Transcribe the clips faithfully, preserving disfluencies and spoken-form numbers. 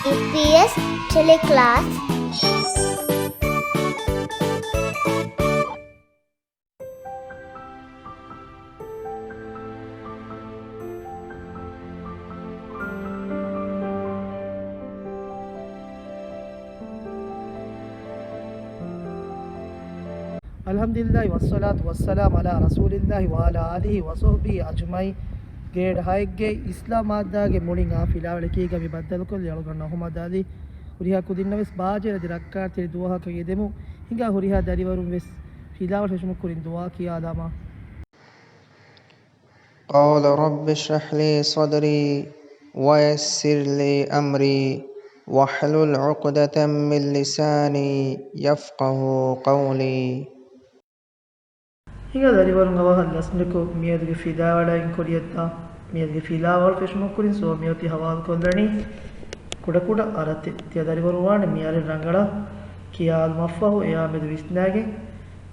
އީޕީއެސް ޓެލެކްލާސް. އަލްޙަމްދުލިއްލާހި ވައްޞަލާތު ވައްސަލާމު ޢަލާ ރަސޫލިއްލާހި ވަޢަލާ އާލިހި ވަޞަޙްބިހި އަޖްމަޢީން. ގްރޭޑް ހައެއްގެ އިސްލާމް މާއްދާގެ މުޅިން އާ ފިލާވަޅަކީގަ މި ބައްދަލުކޮށްލި އަޅުގަނޑު އަޙުމަދު ޢަލީ ހުރިހާ ކުދިންނަށް ވެސް ބާޖައި އަދި ރައްކާތެރި ދުވަހަކަށް އެދެމު ހިނގާ ހުރިހާ ދަރިވަރުން ވެސް ފިލާވަޅު ފެށުމުގެ ކުރިން ދުޢާ ކިޔާލާމާ. قال رب اشرح لي صدري ويسر لي أمري واحلل عقدة من لساني يفقهوا قولي. ހިނގާ ދަރިވަރުން އަވަހަށް ލަސްނުކޮށް، މިއަދުގެ ފިލާވަޅާއިން ކުރިޔަށްދާ. މިއަދުގެ ފިލާވަޅު ފެށުމުގެ ކުރިން ސޯ މިއޮތީ ހަވާލުކޮށްލަނީ ކުޑަކުޑަ އަރަތެއް. ތިޔަ ދަރިވަރުން ވާނެ މި އަރި ރަނގަޅަށް ކިޔާލުމަށްފަހު އެއާ މެދު ވިސްނާގެން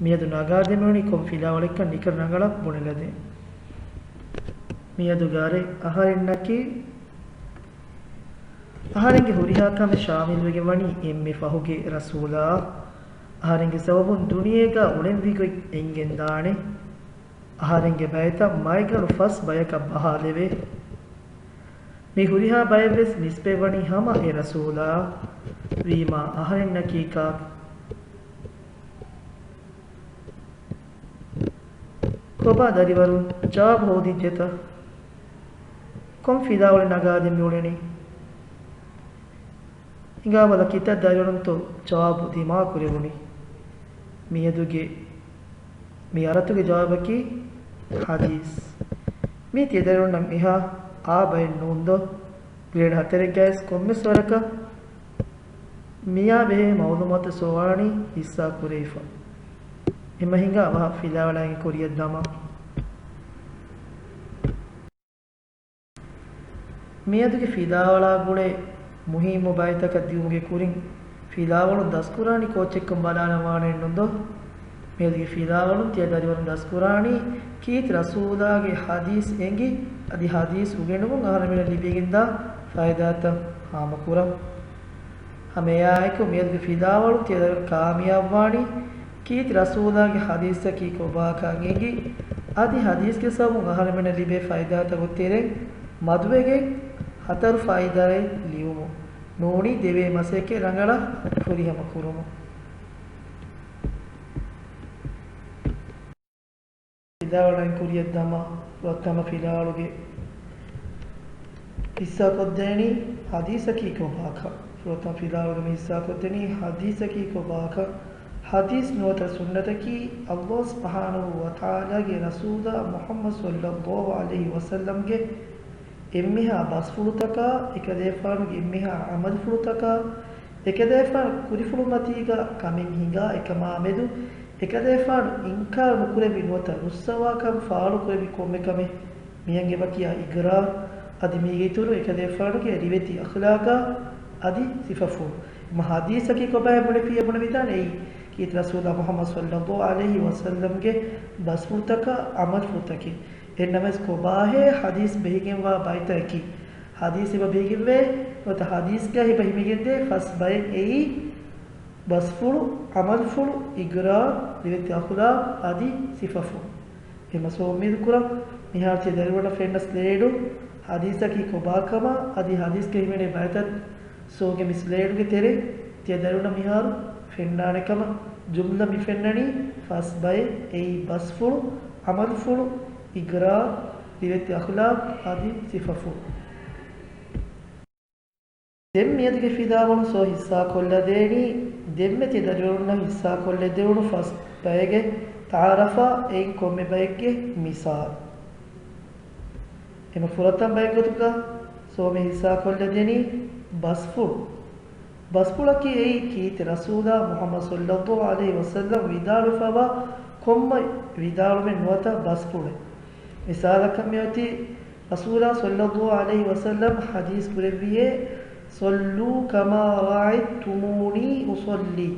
މިއަދު ނަގާދެމުނީ ކޮން ފިލާވަޅެއްކަން ނިކަން ރަނގަޅަށް ބުނެލަދޭ. މިއަދުގެ އަރި އަހަރެންނަކީ އަހަރެންގެ ހުރިހާ ކަމެއް ޝާމިލްވެގެން ވަނީ އެންމެ ފަހުގެ ރަސޫލާ. އަހަރެންގެ ސަބަބުން ދުނިޔޭގަ އުޅެންވީ ގޮތް އެނގެންދާނެ. އަހަރެންގެ ބައިތައް މައިގަނޑު ފަސް ބަޔަކަށް ބަހާލެވޭ. މި ހުރިހާ ބައެއްވެސް ނިސްބަތްވަނީ ހަމަ އެ ރަސޫލާ. ވީމާ އަހަރެންނަކީ ކާކު؟ ކޮބާ ދަރިވަރުން ޖަވާބު ހޯދިއްޖެތަ؟ ކޮން ފިލާވަޅެއް ނަގާދޭން މިއުޅެނީ؟ ހިނގާބަލަ ކިތައް ދަރިވަރުންތޯ ޖަވާބު ދިމާކުރެވުނީ. މިއަދުގެ މި އަރަތުގެ ޖަވާބަކީ ޙަދީޘް. މީ ތިޔަ ދަރިވަރުންނަށް މިހާ އާ ބައެއް ނޫންދޯ؟ ގްރޭޑް ހަތަރެއްގައިސް ކޮންމެސް ވަރަކަށް މިއާ ބެހޭ މައުލޫމާތު ސޯވާނީ ހިއްސާ ކުރެވިފަ. އެމަ ހިނގާ އަވަހަށް ފިލާވަޅާއިން ކުރިޔަށް ދަމާ. މިއަދުގެ ފިލާވަޅާ ގުޅޭ މުހިއްމު ބައިތަކަށް ދިއުމުގެ ކުރިން، ފިލާވަޅުން ދަސްކުރާނީ ކޯއްޗެއްކަން ބަލާލަން ވާނެ ނުންދޯ؟ މިއަދުގެ ފިލާވަޅުން ތިޔަ ދަރިވަރުން ދަސްކުރާނީ ކީރިތި ރަސޫލާގެ ޙަދީޘް އެނގި، އަދި ޙަދީޘް އުގެނުމުން އަހަރެމެންނަށް ލިބިގެންދާ ފައިދާތައް ހާމަކުރަން. ހަމައެއާއެކު މިއަދުގެ ފިލާވަޅުން ތިޔަ ދަރިވަރުން ކާމިޔާބުވާނީ ކީރިތި ރަސޫލާގެ ޙަދީޘަކީ ކޮބާކަން އެނގި، އަދި ޙަދީޘްގެ ސަބަބުން އަހަރެމެންނަށް ލިބޭ ފައިދާތަކުގެ ތެރެއިން މަދުވެގެން ހަތަރު ފައިދާއެއް ލިޔުމުން. ނޫނީ ދެވޭ މަސައްކަތް ރަނގަޅަށް ފުރިހަމަ ކުރުމުން. ފިލާވަޅައިން ކުރިޔަށް ދަމާ ފުރަތަމަ ފިލާވަޅުގެ ހިއްސާކޮށްދޭނީ ޙަދީޘަކީ ކޮބާކަން. ފުރަތަމަ ފިލާވަޅުގެ މި ހިއްސާކޮށްދޭނީ ޙަދީޘަކީ ކޮބާކަން. ޙަދީޘް ނުވަތަ ސުންނަތަކީ ﷲ ސުބްޙާނަހޫ ވަތަޢާލާގެ ރަސޫލާ މުޙައްމަދު ޞައްލަﷲު ޢަލައިހި ވަސައްލަމްގެ އެންމެހާ ބަސްފުޅުތަކާ، އެކަލޭފާނުގެ އެންމެހާ ޢަމަލުފުޅުތަކާ، އެކަލޭފާނު ކުރިފުޅުމަތީގަ ކަމެއް ހިނގާ އެކަމާމެދު، އެކަލޭފާނު އިންކާރު ނުކުރެއްވި ނުވަތަ ރުއްސަވާކަން ފާޅުކުރެއްވި ކޮންމެ ކަމެއް މިއަނގެ ވަކިއާ އިގްރާރު، އަދި މީގެ އިތުރުން އެކަލޭފާނުގެ ރިވެތި އަޚްލާޤާ އަދި ސިފަފުޅު. އެމަ ޙަދީޘަކީ ކޮބާހޭ ބުނެފިއްޔާ ބުނެވިދާނެ އެއީ ކީރިތި ރަސޫލާ މުޙައްމަދު ޞައްލަﷲު ޢަލައިހި ވަސައްލަމްގެ ބަސްފުޅުތަކާ ޢަމަލުފުޅުތަކެއް. އެހެންނަމަވެސް ކޮބާހޭ ޙަދީޘް ބެހިގެންވާ ބައިތަކަކީ؟ ޙަދީޘް ހިބަ ބެހިގެންވޭ ނުވަތަ ޙަދީޘްގަ ހިބަ ހިމެގެންދޭ ފަސް ބައެއް އެއީ، ބަސްފުޅު، ޢަމަލުފުޅު، އިގްރާރު، ރިވެތި އަޚްލާޤް އަދި ސިފަފުޅު. އެމަ ސޯ އުއްމީދު ކުރަން މިހާރު ތިޔަ ދަރިވަރަށް ފެންނަ ސްލައިޑު ޙަދީޘަކީ ކޮބާކަމާ އަދި ޙަދީޘްގަ ހިމެނޭ ބައިތައް ސޯގެ މި ސްލައިޑުގެ ތެރޭ ތިޔަ ދަރިވަރަށް މިހާރު ފެންނާނެ ކަމަށް. ޖުމްލަ މި ފެންނަނީ ފަސް ބައެއް އެއީ ބަސްފުޅު، ޢަމަލުފުޅު، އިގްރާރު، ރިވެތި އަޚްލާޤް އަދި ސިފަފުޅު. ދެން މިއަދުގެ ފިލާވަޅު ސޯ ހިއްސާކޮށްލަދޭނީ، ދެންމެ ތިޔަ ދަރިވަރުންނަށް ހިއްސާކޮށްލަދެވުނު ފަސް ބައެއްގެ ތަޢާރަފާ އެއިން ކޮންމެ ބައެއްގެ މިސާލު. އެމަ ފުރަތަމަ ބައެއްގެ ގޮތުގަ ސޯމެ ހިއްސާކޮށްލަދެނީ ބަސްފުޅު. ބަސްފުޅަކީ އެއީ ކީރިތި ރަސޫލާ މުޙައްމަދު ޞައްލަﷲު ޢަލައިހި ވަސައްލަމް ވިދާޅުވެފަވާ ކޮންމެ ވިދާޅުމެއް ނުވަތަ ބަސްފުޅެއް. މިސާލަކަށް މިއޮތީ ރަސޫލާ ޞައްލަﷲު ޢަލައިހި ވަސައްލަމް ޙަދީޘް ކުރެއްވިއޭ، "صلوا كما رأيتموني أصلي."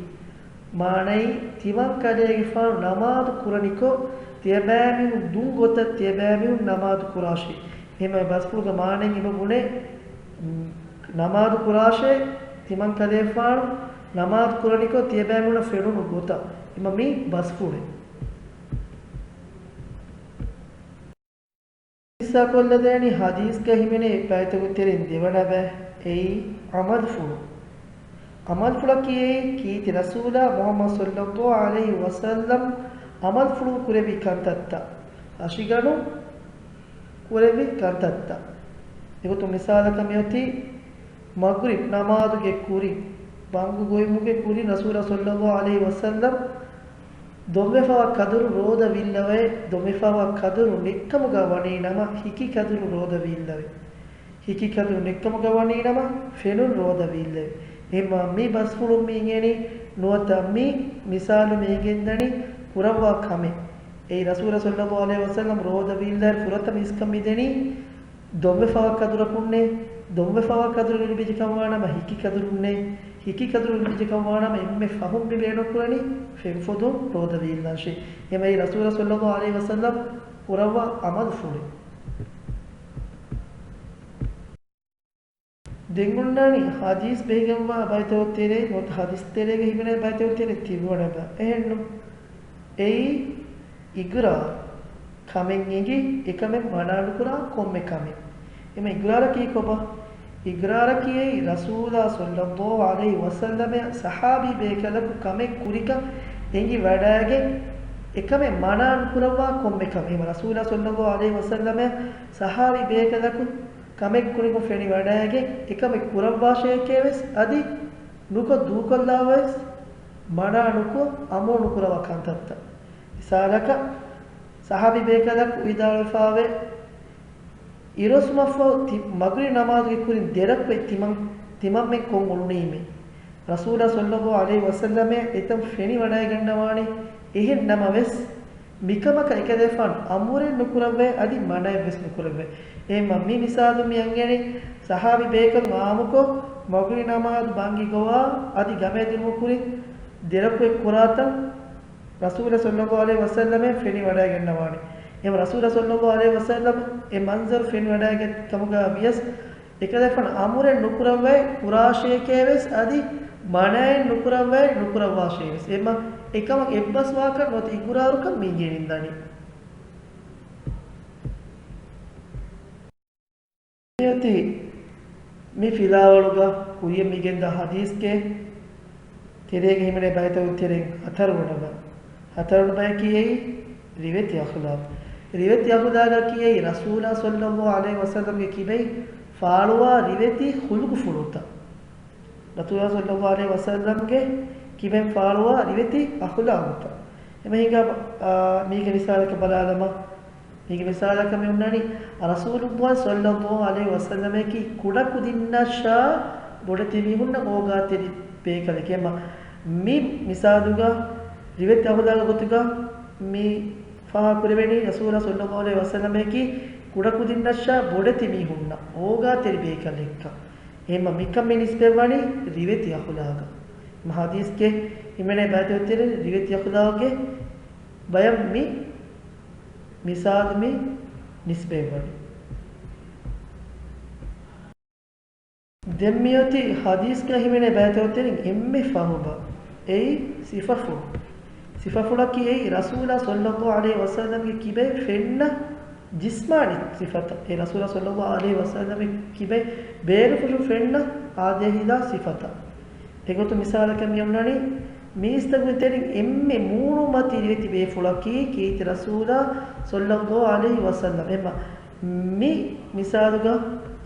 މާނައީ، ތިމަން ކަލޭގެފާނު ނަމާދު ކުރަނިކޮށް، ތިޔަބައިމީހުން ދުން ގޮތަށް ތިޔަބައިމީހުން ނަމާދު ކުރާށޭ. އެހެންމެ ބަސްފުޅުގެ މާނައިން އެބަ ބުނޭ، މް، ނަމާދު ކުރާށޭ ތިމަން ކަލޭފާނު ނަމާދު ކުރަނިކޮށް ތިޔަބައިމީހުންނަށް ފެނުނު ގޮތަށް. އެމަ މީ ބަސްފުޅެއް. ޙިއްސާކޮށްލަދޭނީ ޙަދީޘްގަ ހިމެނޭ ބައިތަކު ތެރެއިން ދެވަނަ ބައެއް، އެއީ ޢަމަލުފުޅު. ޢަމަލުފުޅަކީ އެއީ ކީރިތި ރަސޫލާ މުޙައްމަދު ޞައްލައްލާހު ޢަލައިހި ވަސައްލަމް ޢަމަލުފުޅުން ކުރެއްވި ކަންތައްތައް، އަށިގަނޑު ކުރެއްވި ކަންތައްތައް. އެގޮތުން މިސާލަކަށް މިއޮތީ މަޣްރިބް ނަމާދުގެ ކުރިން، ބަންގު ގޮވުމުގެ ކުރިން ރަސޫލާ ޞައްލައްލާހު ޢަލައިހި ވަސައްލަމް ދޮންވެފަވާ ކަދުރު ރޯދަ ވީއްލަވައި، ދޮންވެފަވާ ކަދުރު ނެއްކަމުގަ ވަނީ ނަމަ، ހިކި ކަދުރު ރޯދަ ވީއްލަވައި. ހިކި ކަދުރު ނެއްކަމުގަ ވަނީ ނަމަ، ފެނުން ރޯދަ ވީއްލަވައި. އެހެންމަ މި ބަސްފުޅުން މި އިނގޭނީ ނުވަތަ މި މިސާލު މި އިނގެންދަނީ ކުރައްވާ ކަމެއް. އެއީ ރަސޫލާ ޞައްލައްލާހު ޢަލައިހި ވަސައްލަމް ރޯދަ ވީއްލައިރު ފުރަތަމަ އިސްކަން މިދެނީ ދޮންވެފަވާ ކަދުރަކުންނޭ. ދޮންވެފަވާ ކަދުރު ލިބިޖެކަން ވާނަމަ ހިކި ކަދުރުންނޭ. ހިކި ކަދުރު ލިބިޖެކަން ވާނަމަ އެންމެ ފަހުން މި ބޭނުންކުރަނީ ފެންފޮދުން ރޯދަ ވީއްލާށޭ. އެމައީ ރަސޫލާ ޞައްލައްލާހު ޢަލައިހި ވަސައްލަމް ކުރައްވާ ޢަމަލުފުޅެއް. ދެން އޮންނާނީ ޙަދީޘް ބެހިގެންވާ ބައިތަކު ތެރޭ، ނުވަތަ ޙަދީޘް ތެރޭގަ ހިމެނޭ ބައިތަކު ތެރޭ ތިންވަނަ ބަ. އެހެންނު. އެއީ އިޤްރާރު. ކަމެއް އެނގި، އެކަމެއް މަނާ ނުކުރާ ކޮންމެ ކަމެއް. އެމަ އިޤްރާރަކީ ކޮބާ؟ އިޤްރާރަކީ އެއީ ރަސޫލާ ޞައްލައްލާހު ޢަލައިހި ވަސައްލަމަށް ޞަޙާބީ ބޭކަލަކު ކަމެއް ކުރިކަން އެނގި ވަޑައިގެން، އެކަމެއް މަނާ ނުކުރައްވާ ކޮންމެ ކަމެއް. އެމަ ރަސޫލާ ޞައްލައްލާހު ޢަލައިހި ވަސައްލަމަށް ޞަޙާބީ ބޭކަލަކު ކަމެއް ކުރިކޮށް ފެނި ވަޑައިގެން، އެކަމެއް ކުރައްވާށޭކޭ ވެސް އަދި ނުކޮށް ދޫކޮށްލާ ވެސް މަނާ ނުކޮށް އަމުރު ނުކުރައްވާ ކަންތައްތައް. މިސާލަކަށް، ޞަޙާބީ ބޭކަލަކު ވިދާޅުވެފާވޭ، އިރުއޮއްސުމަށްފަހު ތި-، މަޣްރިބް ނަމާދުގެ ކުރިން ދެރަކުވެ ތިމަން، ތިމަންމެން ކޮށް އުޅުނީމޭ. ރަސޫލާ ޞައްލައްލާހު ޢަލައިހި ވަސައްލަމަށް އެތަން ފެނި ވަޑައިގަންނަވާނެ. އެހެން ނަމަވެސް، މިކަމަކަށް އެކަލޭފާނު އަމުރެއް ނުކުރައްވައި އަދި މަނައެއް ވެސް ނުކުރައްވައި. އެހެންމަ މި މިސާލު މި އަންގަނީ، ޞަޙާބީ ބޭކަލުން އާއްމުކޮށް، މަޣްރިބް ނަމާދު ބަންގި ގޮވާ އަދި ގަމޭ ދިނުމު ކުރިން ދެރަކުވެ ކުރާތަން، ރަސޫލާ ޞައްލައްލާހު ޢަލައިހި ވަސައްލަމަށް ފެނި ވަޑައިގަންނަވާނެ. އެހެން ރަސޫލާ ޞައްލައްލާހު ޢަލައިހި ވަސައްލަމަށް އެ މަންޒަރު ފެނި ވަޑައިގަތް ކަމުގަ ވިޔަސް، އެކަލޭފާނު އަމުރެއް ނުކުރައްވައި ކުރާށޭކޭ ވެސް އަދި މަނައެއް ނުކުރައްވައި ނުކުރައްވާށޭ ވެސް. އެމަ އެކަމަށް އެއްބަސްވާކަށް ނުވަތަ އިޤުރާރުކަން މި އިނގޭނީ ދަނީ. މިއޮތީ މި ފިލާވަޅުގަ ކުރިޔަށް މިގެންދާ ޙަދީޘްގެ ތެރޭގަ ހިމެނޭ ބައިތަކުގެ ތެރެއިން ހަތަރުވަނަ ބަ. ހަތަރުވަނަ ބަޔަކީ އެއީ ރިވެތި އަޚުލާޤު. ރިވެތި އަޚުލާޤަކީ އެއީ ރަސޫލާ ޞައްލައްލާހު ޢަލައިހި ވަސައްލަމްގެ ކިބައިން ފާޅުވާ ރިވެތި ޚުލުޤުފުޅުތައް. ރަސޫލާ ޞައްލައްލާހު ޢަލައިހި ވަސައްލަމްގެ ކިބައިން ފާޅުވާ ރިވެތި އަޚުލާޤުތައް. އެމަ ހިނގާ، އާ، މީގެ މިސާލަކަށް ބަލާލަމާ. މީގެ މިސާލަކަށް މި އޮންނަނީ، ރަސޫލުއްލާހި ޞައްލައްލާހު ޢަލައިހި ވަސައްލަމަކީ ކުޑަކުދިންނަށާ ބޮޑެތި މީހުންނަށް އޯގާތެރި ބޭކަލެކޭ. އެމަ މި މިސާލުގަ ރިވެތި އަޚުލާޤު ގޮތުގަ މި ފާހަގަކުރެވެނީ، ރަސޫލާ ޞައްލައްލާހު ޢަލައިހި ވަސައްލަމަކީ ކުޑަކުދިންނަށާ ބޮޑެތި މީހުންނަށް އޯގާތެރި ބޭކަލެއްކަން. އެހެންމަ މިކަން މި ނިސްބަތްވަނީ ރިވެތި އަޚުލާޤަށް. އެމަ ޙަދީޘްގެ ހިމެނޭ ބައިތަކުގެ ތެރެއިން ރިވެތި އަޚުލާޤުގެ ބަޔަށް މި މިސާލު މި ނިސްބަތްވަނީ. ދެން މިއޮތީ ޙަދީޘްގަ ހިމެނޭ ބައިތަކުގެ ތެރެއިން އެންމެ ފަހު ބަ. އެއީ ސިފަފުޅު. ސިފަފުޅަކީ އެއީ ރަސޫލާ ޞައްލައްލާހު ޢަލައިހި ވަސައްލަމްގެ ކިބައިން ފެންނަ ޖިސްމާނީ ސިފަތައް. އެ ރަސޫލާ ޞައްލައްލާހު ޢަލައިހި ވަސައްލަމްގެ ކިބައިން ބޭރުފުށުން ފެންނަ އާދޭހިލާ ސިފަތައް. އެގޮތުން މިސާލަކަށް މި އޮންނަނީ، މީސްތަކުގެ ތެރެއިން އެންމެ މޫނުމަތީ ރިވެތި ބޭފުޅަކީ ކީރިތި ރަސޫލާ ޞައްލައްލާހު ޢަލައިހި ވަސައްލަމް. އެމަ މި މިސާލުގަ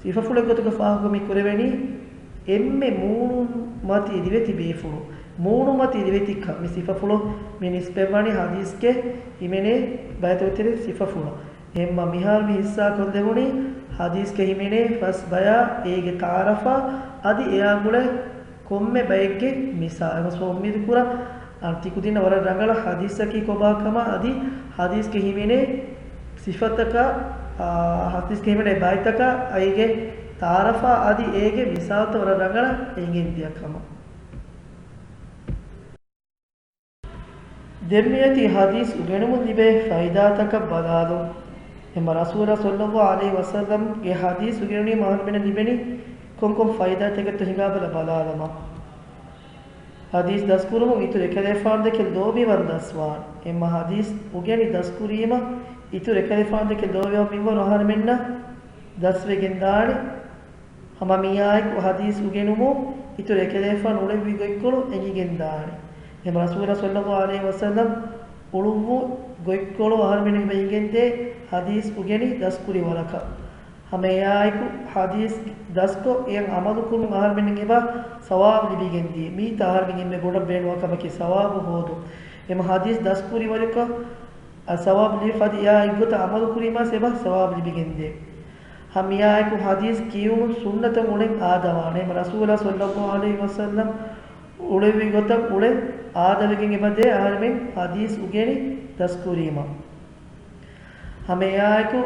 ސިފަފުޅެއް ގޮތުގަ ފާހަގަ މި ކުރެވެނީ، އެންމެ މޫނުމަތީ ރިވެތި ބޭފުޅު. މޫނުމަތީ ރިވެތިކަން މި ސިފަފުޅު މި ނިސްބަތްވަނީ ޙަދީޘްގެ ހިމެނޭ ބައިތަކުގެ ތެރެއިން ސިފަފުޅަށް. އެހެންމަ މިހާރު މި ޙިއްޞާ ކޮށްލެވުނީ ޙަދީޘްގެ ހިމެނޭ ފަސް ބަޔާ އޭގެ ތަޢާރަފާ އަދި އެއާ ގުޅޭ ކޮންމެ ބައެއްގެ މިސާލެއް. އުއްމީދު ކުރަން ތި ކުދިންނަށް ވަރަށް ރަނގަޅަށް ޙަދީޘަކީ ކޮބާ ކަމަށް އަދި ޙަދީޘްގެ ހިމެނޭ ސިފަތަކާ، އާ، ޙަދީޘްގެ ހިމެނޭ ބައިތަކާ އޭގެ ތަޢާރަފާ އަދި އޭގެ މިސާލުތައް ވަރަށް ރަނގަޅަށް އެނގެން ދިޔަ ކަމަށް. ދެން މިއޮތީ ޙަދީޘް އުގެނުމުން ލިބޭ ފައިދާތަކަށް ބަލާލުން. އެމަ ރަސޫލާ ޞައްލައްލާހު ޢަލައިހި ވަސައްލަމްގެ ޙަދީޘް އުގެނުނީމަ އަހަރުމެނަށް ލިބެނީ ކޮންކޮން ފައިދާތަކެއްތޯ ހިނގާބަލަ ބަލާލަމާ. ޙަދީޘް ދަސްކުރުމުން އިތުރު އެކަލޭފާނު ދެކެ ލޯބިވަން ދަސްވާނެ. އެމަ ޙަދީޘް އުގެނި ދަސްކުރީމަ އިތުރު އެކަލޭފާނު ދެކެ ލޯބިވާ މިންވަރު އަހަރެމެންނަށް ދަސްވެގެން ދާނެ. ހަމަ މިއާއެކު ޙަދީޘް އުގެނުމުން އިތުރު އެކަލޭފާނު އުޅެވި ގޮތްކޮޅު އެނގިގެން ދާނެ. އެމަ ރަސޫލާ ޞައްލައްލާހު ޢަލައިހި ވަސައްލަމް އުޅުއްވު ގޮތްކޮޅު އަހަރެމެން އެބަ އިނގެންދޭ ޙަދީޘް އުގެނި ދަސްކުރި ވަރަކަށް. ހަމައެއާއެކު ޙަދީޘް ދަސްކޮށް އެއަށް ޢަމަލުކުރުން އަހަރެމެން އެބަ ސަވާބު ލިބިގެންދިޔަ. މީތަ އަހަރެމެން އެންމެ ބޮޑަށް ބޭނުންވާ ކަމަކީ ސަވާބު ހޯދުން. އެމަ ޙަދީޘް ދަސްކުރި ވަރަކަށް އަ، ސަވާބު ލިބިފަދި އެއާ އެއްގޮތަށް ޢަމަލުކުރީމާ އެބަ ސަވާބު ލިބިގެންދޭ. ހަމައެއާއެކު ޙަދީޘް ކިޔުމުން ސުންނަތަށް އުޅެން އާދަވާނެ. އެމަ ރަސޫލާ ޞައްލައްލާހު ޢަލައިހި ވަސައްލަމް އުޅެވި ގޮތަށް އުޅެން އާދަވެގެން އެބަދޭ އަހަރެމެން ޙަދީޘް އުގެނި ދަސްކުރީމަ. ހަމައެއާއެކު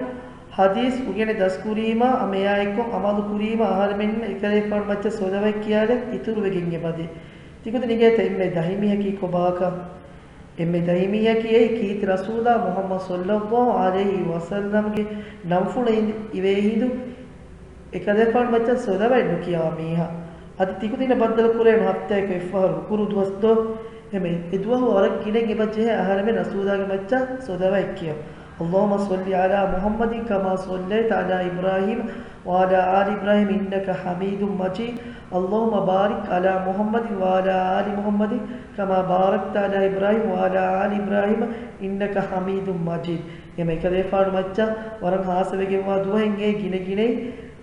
ޙަދީޘް އުގެނި ދަސްކުރީމަ، ހަމައެއާއެކު ޢަމަލުކުރީމަ، އަހަރެމެންނަށް އެކަލޭފާނު މައްޗަށް ސޮލަވަތް ކިޔާލެން އިތުރުވެގެން އެބަދޭ. ތިކުދިން އިނގޭތަ އެންމެ ދަހިމީހަކީ ކޮބާކަން؟ އެންމެ ދަހިމީހަކީ އެއީ ކީރިތި ރަސޫލާ މުޙައްމަދު ޞައްލައްލާހު ޢަލައިހި ވަސައްލަމްގެ ނަންފުޅަށް އިވޭ ހިނދު އެކަލޭފާނު މައްޗަށް ސޮލަވަތް ނުކިޔާ މީހާ. އަދި ތިކުދިންނަށް ބައްދަލުކުރޭނު ހަފްތާއަކު އެއްފަހަރު ހުކުރު ދުވަސް ދޯ؟ އެމެ އެ ދުވަހު ވަރަށް ގިނައިން އެބަ ޖެހޭ އަހަރެމެން ރަސޫލާގެ މައްޗަށް ސޮލަވަތް ކިޔަން. اللهم صل على محمد كما صليت على إبراهيم وعلى آل إبراهيم إنك حميد مجيد. اللهم بارك على محمد وعلى آل محمد كما باركت على إبراهيم وعلى آل إبراهيم إنك حميد مجيد. އެމަ އެކަލޭފާނު މައްޗަށް ވަރަށް ހާއްސަވެގެންވާ ދުވަހެއް އެ ގިނަ ގިނައިން،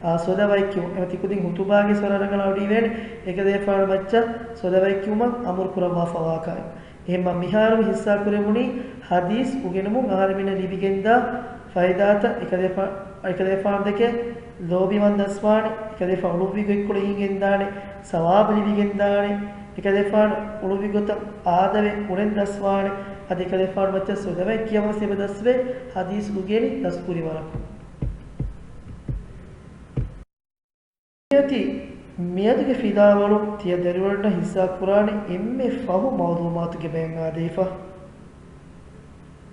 އާ، ސޮލަވަތް ކިޔުން. އެމަ ތިކުދިން ހުތުބާގެ ސޮރަ ރަނގަޅަށް އަޑުއިވޭނެ އެކަލޭފާނު މައްޗަށް ސޮލަވަތް ކިޔުމަށް އަމުރު ކުރައްވާފަވާކަން. އެހެންމަ މިހާރު ހިއްސާ ކުރެވުނީ ޙަދީޘް އުގެނުމުން އަހަރެމެންނަށް ލިބިގެންދާ ފައިދާތައް. އެކަލޭފާ، އެކަލޭފާނު ދެކެ ލޯބިވަން ދަސްވާނެ، އެކަލޭފާނު އުޅުއްވި ގޮތްކޮޅު އިނގެންދާނެ، ސަވާބު ލިބިގެންދާނެ، އެކަލޭފާނު އުޅުއްވި ގޮތަށް އާދަވެ އުޅެން ދަސްވާނެ، އަދި އެކަލޭފާނު މައްޗަށް ސޮލަވަތް ކިޔަން ވެސް އެބަ ދަސްވޭ ޙަދީޘް އުގެނި ދަސްކުރި ވަރަކު. މިއޮތީ މިއަދުގެ ފިލާވަޅު ތިޔަ ދަރިވަރުންނަށް ހިއްސާ ކުރާނެ އެންމެ ފަހު މައުލޫމާތުގެ ބަޔަށް އާދެވިފަ.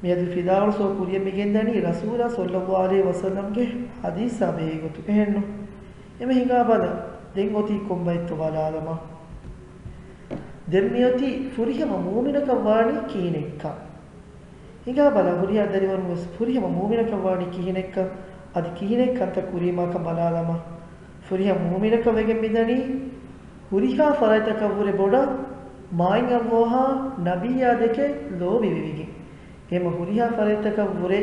މިއަދު ފިލާވަޅު ސޯ ކުރިއަށް މިގެންދަނީ ރަސޫލާ ޞައްލައްލާހު ޢަލައިހި ވަސައްލަމްގެ ޙަދީޘާ ބެހޭ ގޮތުގަ ހެންނު. އެމަ ހިނގާ ބަލަ، ދެން އޮތީ ކޮންބައެއްތޯ ބަލާލަމާ. ދެން މިއޮތީ ފުރިހަމަ މޫމިނަކަށް ވާނީ ކިހިނެއްކަން. ހިނގާ ބަލަ، ހުރިހާ ދަރިވަރުން ވެސް ފުރިހަމަ މޫމިނަކަށް ވާނީ ކިހިނެއްކަން، އަދި ކިހިނެއް ކަންތައް ކުރީމާކަން ބަލާލަމާ. ފުރިހަމަ މޫމިނަކަށް ވެގެން މިދަނީ ހުރިހާ ފަރާތްތަކަށްވުރެ ބޮޑަށް މާތް ﷲ އާ ނަބިއްޔާ ދެކެ ލޯބިވެވިގެން. އެހެންމަ ހުރިހާ ފަރާތްތަކަށްވުރެ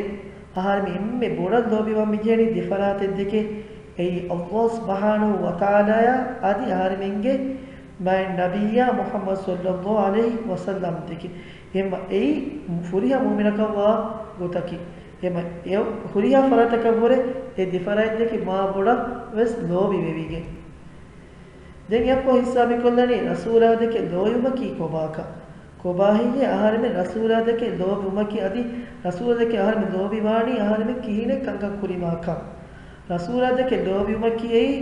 އަހަރެމެން އެންމެ ބޮޑަށް ލޯބިވާ މިޖެހެނީ ދެފަރާތެއް ދެކެ. އެއީ ﷲ ސުބްޙާނަހޫ ވަތަޢާލާއާ އަދި އަހަރެމެންގެ މާތް ނަބިއްޔާ މުޙައްމަދު ޞައްލައްލާހު ޢަލައިހި ވަސައްލަމް ދެކެ. އެހެންމަ އެއީ ފުރިހަމަ މޫމިނަކަށްވާ ގޮތަކީ. އެހެންމަ އެ ހުރިހާ ފަރާތަކަށްވުރެ އެ ދެފަރާތް ދެކެ މާ ބޮޑަށް ވެސް ލޯބިވެވިގެން. ދެން އެއަށްފަހު ހިއްސާ މިކޮށްލަނީ ރަސޫލާ ދެކެ ލޯބިވުމަކީ ކޮބާކަން. ކޮބާހެއްޔޭ އަހަރެމެން ރަސޫލާ ދެކެ ލޯބިވުމަކީ އަދި ރަސޫލާ ދެކެ އަހަރެމެން ލޯބިވާނީ އަހަރެމެން ކިހިނެއް ކަންކަން ކުރީމާކަން. ރަސޫލާ ދެކެ ލޯބިވުމަކީ އެއީ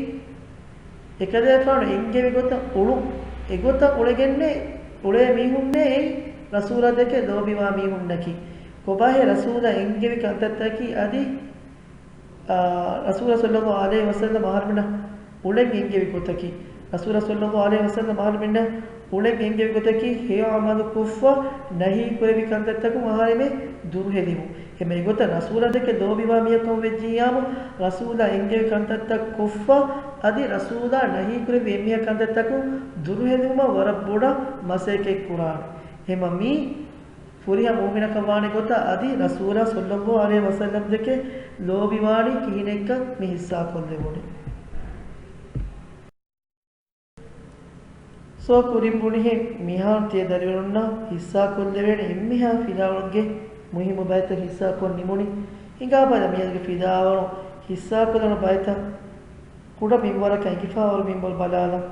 އެކަލޭފާނު އެންގެވި ގޮތަށް އުޅުން. އެގޮތަށް އުޅެގެންނޭ އުޅޭ މީހުންނޭ އެއީ ރަސޫލާ ދެކެ ލޯބިވާ މީހުންނަކީ. ކޮބާހޭ ރަސޫލާ އެންގެވި ކަންތައްތަކީ އަދި އާ، ރަސޫލާ ޞައްލައްލާހު ޢަލައިހި ވަސައްލަމް އަހަރެމެންނަށް އުޅެން އެންގެވި ގޮތަކީ، ރަސޫލާ ޞައްލައްލާހު ޢަލައިހި ވަސައްލަމް އަހަރެމެންނަށް އުޅެން އެންގެވި ގޮތަކީ، ހެޔޮ ޢަމަލު ކޮށްފަ، ނަހީ ކުރެވި ކަންތައްތަކުން އަހަރެމެން ދުރުހެލިވުން. އެމަ އެގޮތަށް ރަސޫލާ ދެކެ ލޯބިވާ މީހަކަށް ވެއްޖިއްޔާމު، ރަސޫލާ އެންގެވި ކަންތައްތައް ކޮށްފަ، އަދި ރަސޫލާ ނަހީ ކުރެއްވި އެންމެހާ ކަންތައްތަކުން ދުރުހެލިވުމަށް ވަރަށް ބޮޑަށް މަސައްކަތް ކުރާނެ. އެމަ މީ ފުރިހަމަ މުއުމިނަކަށް ވާނެ ގޮތަށް އަދި ރަސޫލާ ޞައްލައްލާހު ޢަލައިހި ވަސައްލަމް ދެކެ ލޯބިވާނީ ކިހިނެއްކަން މި ހިއްސާކޮށްލެވުނީ. ސޯ ކުރިން ބުނިހެން މިހާރު ތިޔަ ދަރިވަރުންނަށް ހިއްސާކޮށްލެވޭނެ އެންމެހާ ފިލާވަޅުގެ މުހިއްމު ބައިތައް ހިއްސާކޮށް ނިމުނީ. ހިނގާބަލަ މިއަދުގެ ފިލާވަޅު ހިއްސާކޮށްލެވުނު ބައިތައް ކުޑަ މިންވަރަކަށް އެނގިފަ ހުރި މިންވަރު ބަލާލަން.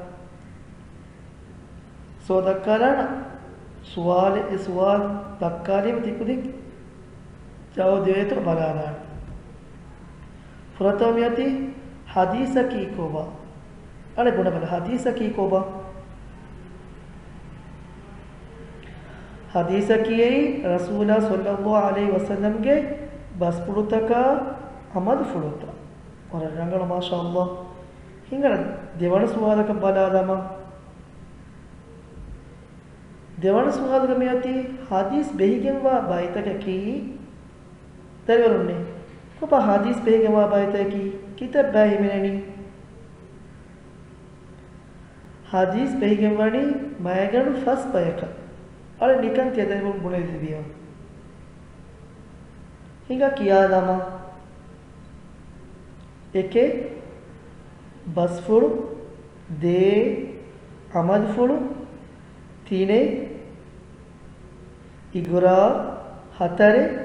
ސޯ ދައްކާލާނަ ސުވާލެއް، އެ ސުވާލު ދައްކާލީމަ ތިކުދިން ޖަވާބު ދެވޭތޯ ބަލާލާނަ. ފުރަތަމަ މިއޮތީ ޙަދީޘަކީ ކޮބާ؟ އަޅެ ބުނަބަލަ، ޙަދީޘަކީ ކޮބާ؟ ޙަދީޘަކީ އެއީ ރަސޫލާ ޞައްލައްލާހު ޢަލައިހި ވަސައްލަމްގެ ބަސްފުޅުތަކާ ޢަމަލުފުޅުތައް. ވަރަށް ރަނގަޅު، މާޝާﷲ. ހިނގާ ދެވަނަ ސުވާލަކަށް ބަލާލަމާ. ދެވަނަ ސުވާލުގަ މިއޮތީ ޙަދީޘް ބެހިގެންވާ ބައިތަކަކީ؟ ދަރިވަރުންނޭ، ކޮބާ ޙަދީޘް ބެހިގެންވާ ބައިތަކަކީ؟ ކިތައް ބައެއް ހިމެނެނީ؟ ޙަދީޘް ބެހިގެންވަނީ މައިގަނޑު ފަސް ބަޔަކަށް. އަޅެ ނިކަން ތިޔަ ދަރިވަރުން ބުނެލެވިއްޔާ. ހިނގާ ކިޔާލަމާ. އެކެއް، ބަސްފުޅު. ދޭއް، ޢަމަލުފުޅު. ތިނެއް، އިޤްރާރު. ހަތަރެއް،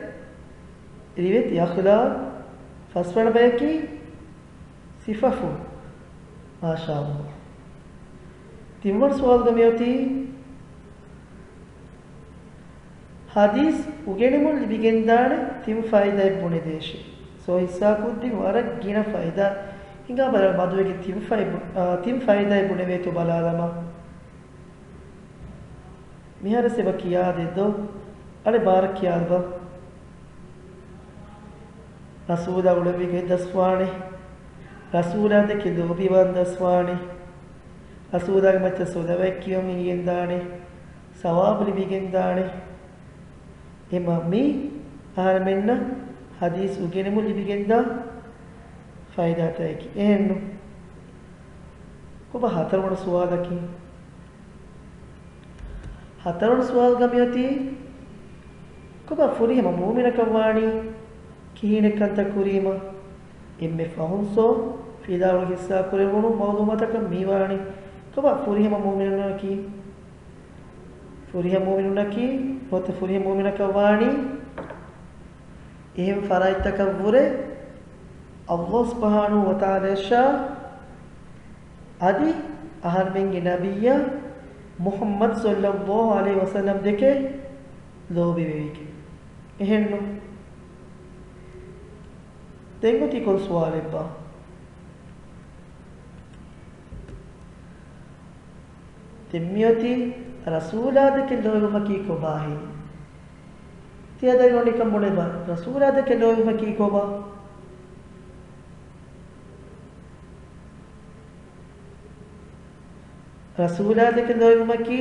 ރިވެތި އަޚްލާޤު. ފަސްވަނަ ބަޔަކީ ސިފަފުޅު. މާޝާﷲ. ތިންވަނަ ސުވާލުގަ މިއޮތީ، ޙަދީޘް އުގެނުމުން ލިބިގެންދާނެ ތިން ފައިދާއެއް ބުނެދޭށި. ސޯ ހިއްސާކޮށްދިން ވަރަށް ގިނަ ފައިދާ. ހިނގާބަލަ މަދުވެގެ ތިން ފައި-، އާ، ތިން ފައިދާއެއް ބުނެވޭތޯ ބަލާލަމާ. މިހާރު ސެބަ ކިޔާދެއްދޯ؟ އަޅެ ބާރަށް ކިޔާލަބަ. ރަސޫލާ އުޅެންވީ ގޮތް ދަސްވާނެ. ރަސޫލާ ދެކެ ލޯބިވާން ދަސްވާނެ. ރަސޫލާގެ މައްޗަށް ޞަލަވާތް ކިޔަން ހިނގިގެންދާނެ. ސަވާބު ލިބިގެންދާނެ. އެމަ މީ އަހަރެމެންނަށް ޙަދީޘް އުގެނުމުން ލިބިގެންދާ ފައިދާތަކަކީ. އެހެންނު؟ ކޮބާ ހަތަރުވަނަ ސުވާލަކީ؟ ހަތަރުވަނަ ސުވާލުގަ މިއޮތީ، ކޮބާ ފުރިހަމަ މުއުމިނަކަށް ވާނީ ކިހިނެއް ކަންތައް ކުރީމަ؟ އެންމެ ފަހުން ސޯ ފިލާވަޅު ހިއްސާ ކުރެވުނު މައުލޫމާތަކަށް މިވާނީ. ކޮބާ ފުރިހަމަ މުއުމިނަކީ؟ ފުރިހަމަ މުއުމިނުންނަކީ، ނުވަތަ ފުރިހަމަ މުއުމިނަކަށް ވާނީ އެހެން ފަރާތްތަކަށްވުރެ، ﷲ ސުބްޙާނަހޫ ވަތަޢާލާއަށާ އަދި އަހަރެމެންގެ ނަބިއްޔާ މުޙައްމަދު ޞައްލައްލާހު ޢަލައިހި ވަސައްލަމް ދެކެ ލޯބިވެވިގެން. އެހެންނު؟ ދެން އޮތީ ކޮން ސުވާލެއްބާ؟ ދެން މިއޮތީ ރަސޫލާ ދެކެ ލޯބިވުމަކީ ކޮބާހޭ؟ ތިޔަ ދަރިވަރުން ނިކަން ބުނެބަ، ރަސޫލާ ދެކެ ލޯބިވުމަކީ ކޮބާ؟ ރަސޫލާ ދެކެ ލޯބިވުމަކީ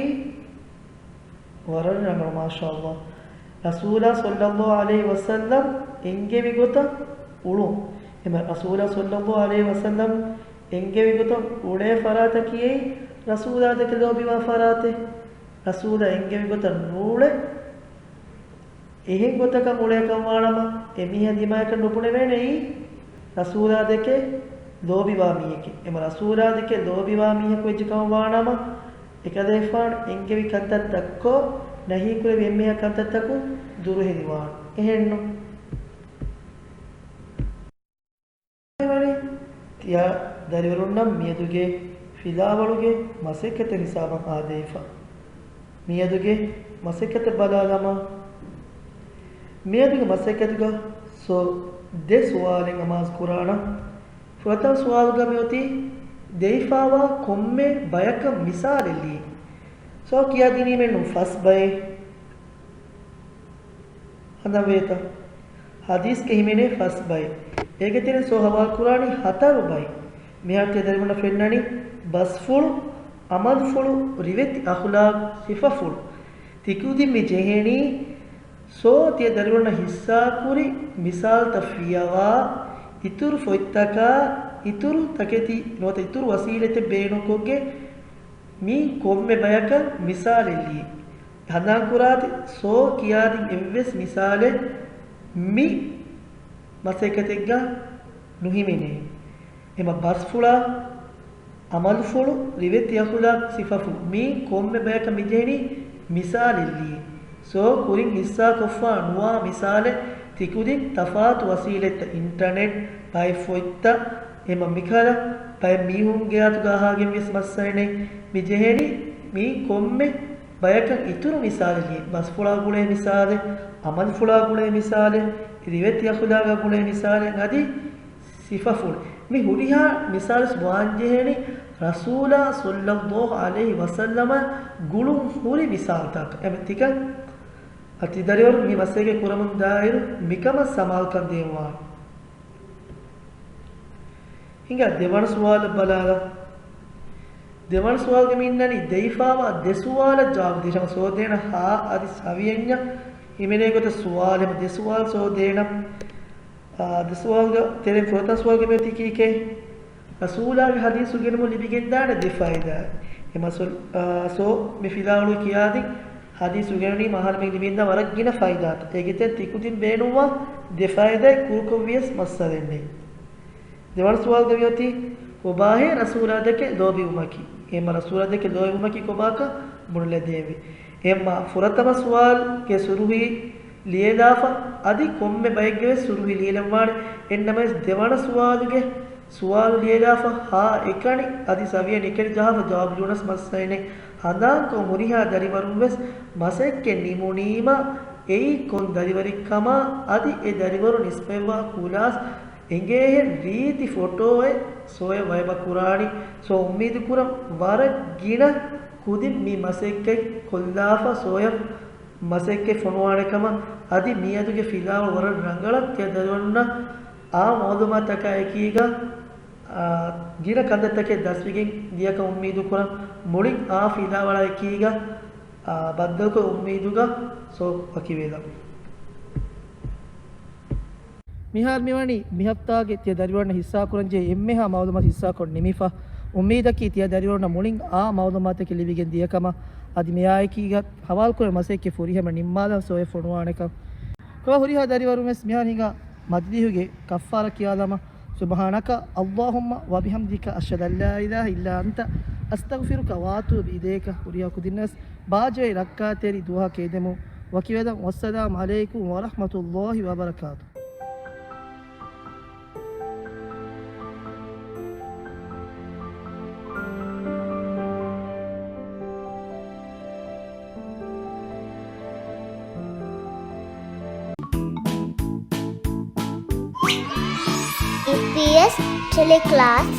ވަރަށް ރަނގަޅު، މާޝާﷲ. ރަސޫލާ ޞައްލައްލާހު ޢަލައިހި ވަސައްލަމް އެންގެވި ގޮތަށް އުޅުން. އެމަ ރަސޫލާ ޞައްލައްލާހު ޢަލައިހި ވަސައްލަމް އެންގެވި ގޮތަށް އުޅޭ ފަރާތަކީ އެއީ ރަސޫލާ ދެކެ ލޯބިވާ ފަރާތެއް. ރަސޫލާ އެންގެވި ގޮތަށް ނޫޅެ އެހެން ގޮތަކަށް އުޅޭކަން ވާނަމަ، އެމީހާ ދިމާޔަކަށް ނުބުނެވޭނެ އެއީ ރަސޫލާ ދެކެ ލޯބިވާ މީހެކޭ. އެމަ ރަސޫލާ ދެކެ ލޯބިވާ މީހަކު ވެއްޖެކަމަށް ވާނަމަ، އެކަލޭފާނު އެންގެވި ކަންތައްތައްކޮށް، ނަހީކުރެއްވި އެންމެހާ ކަންތައްތަކުން ދުރުހެލިވާނެ. އެހެންނު؟ ތިޔަ ދަރިވަރުންނަށް މިއަދުގެ ފިލާވަޅުގެ މަސައްކަތެއް ހިސާބަށް އާދެވިފަ. މިއަދުގެ މަސައްކަތަށް ބަލާލަމާ. މިއަދުގެ މަސައްކަތުގަ ސޯ ދެ ސުވާލެއް އަމާޒު ކުރާނަން. ފުރަތަމަ ސުވާލުގަ މިއޮތީ ދެވިފާވާ ކޮންމެ ބަޔަކަށް މިސާލެއް ލިޔެ. ސޯ ކިޔާދިނީމެއްނު ފަސް ބައެއް. ހަނދާންވޭތަ؟ ޙަދީޘްގަ ހިމެނޭ ފަސް ބައެއް. އޭގެ ތެރެއިން ސޯ ހަވާލު ކުރާނީ ހަތަރު ބައެއް. މިހާރު ތިޔަ ދަރިވަރުންނަށް ފެންނަނީ ބަސްފުޅު، ޢަމަލުފުޅު، ރިވެތި އަޚްލާޤު، ސިފަފުޅު. ތިކުދިން މި ޖެހެނީ ސޯ ތިޔަ ދަރިވަރުންނަށް ހިއްސާކުރި މިސާލުތައް ފިޔަވާ، އިތުރު ފޮތްތަކާ، އިތުރު ތަކެތި ނުވަތަ އިތުރު ވަސީލަތެއް ބޭނުންކޮށްގެން މި ކޮންމެ ބަޔަކަށް މިސާލެއް ލިޔެ. ހަނދާންކުރާތި، ސޯ ކިޔާދިން އެއްވެސް މިސާލެއް މި މަސައްކަތެއްގަ ނުހިމެނޭ. އެމަ ބަސްފުޅާ، ޢަމަލުފުޅު، ރިވެތި އަޚްލާޤު، ސިފަފުޅު، މި ކޮންމެ ބަޔަކަށް މިޖެހެނީ މިސާލެއް ލިޔެ. ސޯ ކުރިން ހިއްސާކޮށްފާ ނުވާ މިސާލެއް ތިކުދިން ތަފާތު ވަސީލަތްތައް، އިންޓަނެޓް، ބައެއް ފޮތްތައް، އެމަ މިކަހަލަ ބައެއް މީހުންގެ އަތުގަ އަހާގެން ވެސް މައްސަލައެއް ނެތް. މި ޖެހެނީ މީ ކޮންމެ ބަޔަކަށް އިތުރު މިސާލެއް ލިޔެ. ބަސްފުޅާ ގުޅޭ މިސާލެއް، ޢަމަލުފުޅާ ގުޅޭ މިސާލެއް، ރިވެތި އަޚްލާގާ ގުޅޭ މިސާލެއް އަދި ސިފަފުޅު. މި ހުރިހާ މިސާލުސް ވާންޖެހޭނީ ރަސޫލާ ޞައްލައްލާހު ޢަލައިހި ވަސައްލަމަށް ގުޅުން ހުރި މިސާލުތަކަށް. އެމެ ތިކަން އަ ތި ދަރިވަރުން މި މަސައްކަތް ކުރަމުން ދާއިރު މިކަމަށް ސަމާލުކަން ދޭންވާނެ. ހިނގާ ދެވަނަ ސުވާލަށް ބަލާލަ. ދެވަނަ ސުވާލުގަ މި އިންނަނީ ދެވިފާވާ ދެ ސުވާލަށް ޖަވާބު ދޭށޭ. ހަމަ ސޯދޭނަ ހާ އަދި ސަވިޔަންޏަށް ހިމެނޭ ގޮތަށް ސުވާލު. ހަމަ ދެ ސުވާލު ސޯދޭނަ. އާ، ދެ ސުވާލުގަ ތެރެއިން ފުރަތަމަ ސުވާލުގަ މިއޮތީ ކީކޭ؟ ރަސޫލާގެ ޙަދީޘް އުގެނުމުން ލިބިގެންދާނެ ދެ ފައިދާ. އެ މަސަލް، އާ، ސޯ މި ފިލާވަޅު ކިޔާދިން ޙަދީޘް އުގެނުނީ މަހާނަމެން ލިބިގެންދާ ވަރަށް ގިނަ ފައިދާތައް. އޭގެ ތެރެއިން ތިކުދިން ބޭނުންވާ ދެ ފައިދާއެއް ކުރުކޮށްވިޔަސް މައްސަލައެއް ނެތް. ދެވަނަ ސުވާލުގަ މިއޮތީ ކޮބާހޭ ރަސޫލާ ދެކެ ލޯބިވުމަކީ؟ އެހެންމަ ރަސޫލާ ދެކެ ލޯބިވުމަކީ ކޮބާކަން ބުނެލަދޭންވީ. އެހެންމަ ފުރަތަމަ ސުވާލުގެ ސުރުހީ ލިޔެލާފަ، އަދި ކޮންމެ ބައެއްގެވެސް ސުރުހީ ލިޔެލަންވާނެ. އެހެންނަމަވެސް ދެވަނަ ސުވާލުގެ ސުވާލު ލިޔެލާފަ، ހާ އެކަނި އަދި ސަވިޔަން އެކަނި ޖަހާފަ ޖަވާބު ލިޔުނަސް މައްސަލައެއް ނެތް. ހަނދާންކޮށް ހުރިހާ ދަރިވަރުންވެސް މަސައްކަތް ނިމުނީމަ އެއީ ކޮން ދަރިވަރެއްކަމާ އަދި އެ ދަރިވަރު ނިސްބަތްވާ ކުލާސް އެނގޭހެން ރީތި ފޮޓޯއެއް ސޯޔަށް ވައިބަ ކުރާނީ. ސޯ އުއްމީދު ކުރަން ވަރަށް ގިނަ ކުދިން މި މަސައްކަތް ކޮށްލާފަ ސޯޔަށް މަސައްކަތް ފޮނުވާނެ ކަމަށް އަދި މިއަދުގެ ފިލާވަޅު ވަރަށް ރަނގަޅަށް ތިޔަ ދަރިވަރުންނަށް އާ މައުލޫމާތަކާ އެކީގަ، އާ، ގިނަ ކަންތައްތަކެއް ދަސްވެގެން ދިޔަކަން އުއްމީދު ކުރަން. މުޅިން އާ ފިލާވަޅާ އެކީގަ، އާ، ބައްދަލުކޮށް އުއްމީދުގަ ސޯ ވަކިވޭލަން. މިހާރު މިވަނީ މިހަފްތާގެ ތިޔަ ދަރިވަރުންނަށް ހިއްސާކުރަންޖެހޭ އެންމެހާ މައުލޫމާތު ހިއްސާކޮށް ނިމިފަ. އުއްމީދަކީ ތިޔަ ދަރިވަރުންނަށް މުޅިން އާ މައުލޫމާތަކެއް ލިބިގެން ދިޔަކަމަށް އަދި މިއާއެކީގަ ހަވާލުކުރާ މަސައްކަތް ފުރިހަމަ ނިންމާލާ ސޯޔަށް ފޮނުވާނެކަން. ކޮބާ ހުރިހާ ދަރިވަރުންވެސް މިހާރު ހިނގާ މަޖިލީހުގެ ކައްފާރާ ކިޔާލަމާ، سبحانك اللهم وبحمدك أشهد أن لا إله إلا أنت أستغفرك وأتوب إليك ހުރިހާ ކުދިންނަސް ބާއްޖަވެރި ރައްކާތެރި ދުޢާ ކެއިދެމުން ވަކިވެލަން. والسلام عليكم ورحمة الله وبركاته. އެމްޕީއެސް ޓެލެކްލާސް.